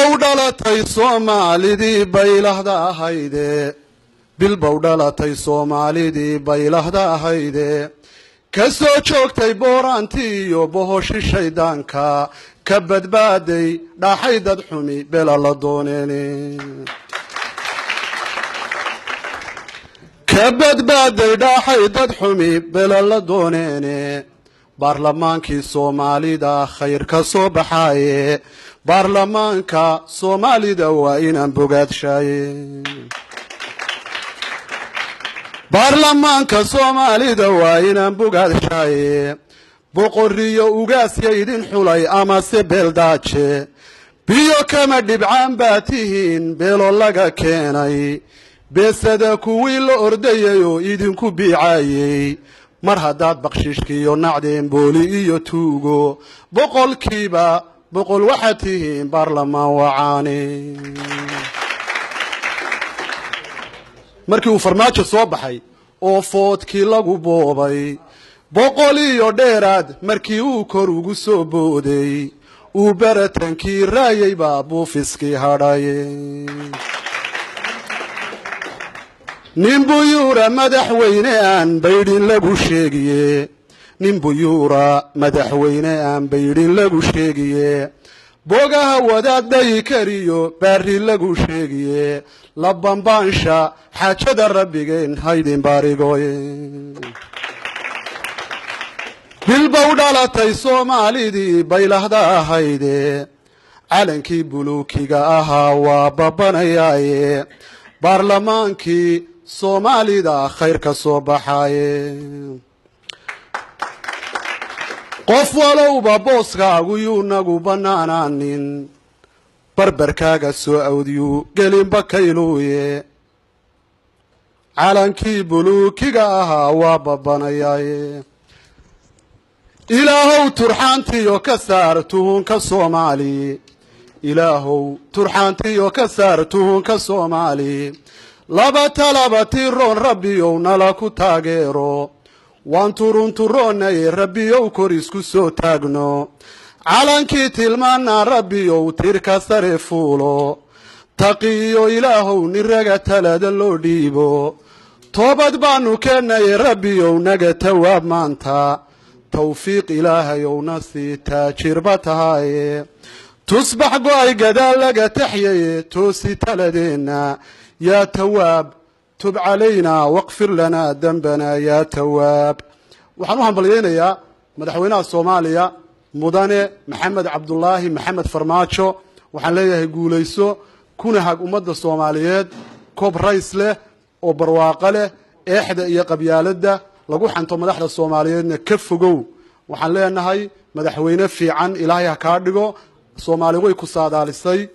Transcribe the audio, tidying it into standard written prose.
Bilbow dhalatay Soomaalidii baylahda ahayde, bilbow dhalatay Soomaalidii baylahda ahayde, ka soo joogtay booraantii iyo bohoshi shaydaanka, ka badbaaday dhaaxay dad xumi bela la dooneene, ka badbaaday dhaaxay dad xumi bela la dooneene. Baarlamaankii Soomaalida khayr ka soo baxaaye, baarlamaanka Soomaalida waa inaan bogaadshaye. Baarlamaanka Soomaalida waa inaan bogaadshaye. Boqoriyo ugaasya idin xulay amase beeldaaje, biyo kama dhibcaan baa tihiin beelo laga keenay. Beesada kuwii la ordayay oo idinku biicayey, mar haddaad bakshiishkiiyo nacdeen booli iyo tuugo, 100% waxaad tihiin baarlamaan wacaane. Markii uu Farmaajo soo baxay oo foodkii lagu boobay 100 iyo dheeraad, markii uu kor ugu soo booday uu baratankii raayay baa buufiskii hadhay. Nin buyuura madaxweyne aan baydhin lagu sheegiye, nin buyuura madaxweyne aan baydhin lagu sheegiye, bogaha wadaad dhayi kariyo baari lagu sheegiye, labambaansha xaajada rabbigeen haydin baarigooye. Bilbow dhalatay Soomaalidii baylahda ahayde, calankii buluukiga ahaa waa babanayaaye, baarlamaankii Soomaalida khayr ka soo baxaaye. Qof walowba booskaagu yuu nagu bannaanaanin, barbarkaaga soo awdiyuu gelinba kayluuye, calankii buluukiga ahaa waa babanayaaye. Ilaahow turxaantiyo ka saar tuhunka Soomaali, Ilaahow turxaantiyo ka saar tuhunka Soomaali. Laba talaba tiroon Rabbiyow nala ku taageero, waan turunturoonay Rabbiyow kor isku soo taagno. Calankii tilmaana Rabbiyow tirka sare fuulo, taqiyo Ilaahow niraga talada loo dhiibo. Toobad baanu keenay Rabbiyow naga tawaab maanta, tawfiiq Ilaahayowna sii taajirba tahaye. Tusbax go-ay gadaal laga taxyaye, toosi taladeenna yaa tawaab, tub calaynaa waqfir lanaa dembana yaa tawaab. Waxaan u hambalyaynayaa madaxweynaha Soomaaliya mudane Maxamed Cabdulaahi Maxamed Farmaajo. Waxaan leeyahay guulayso, kuna hag ummadda Soomaaliyeed koob rays leh oo barwaaqo leh. Eexda iyo qabyaaladda lagu xanto madaxda Soomaaliyeedna ka fogow. Waxaan leenahay madaxweyne fiican Ilaahay ha kaa dhigo. Soomaali way ku saadaalisay.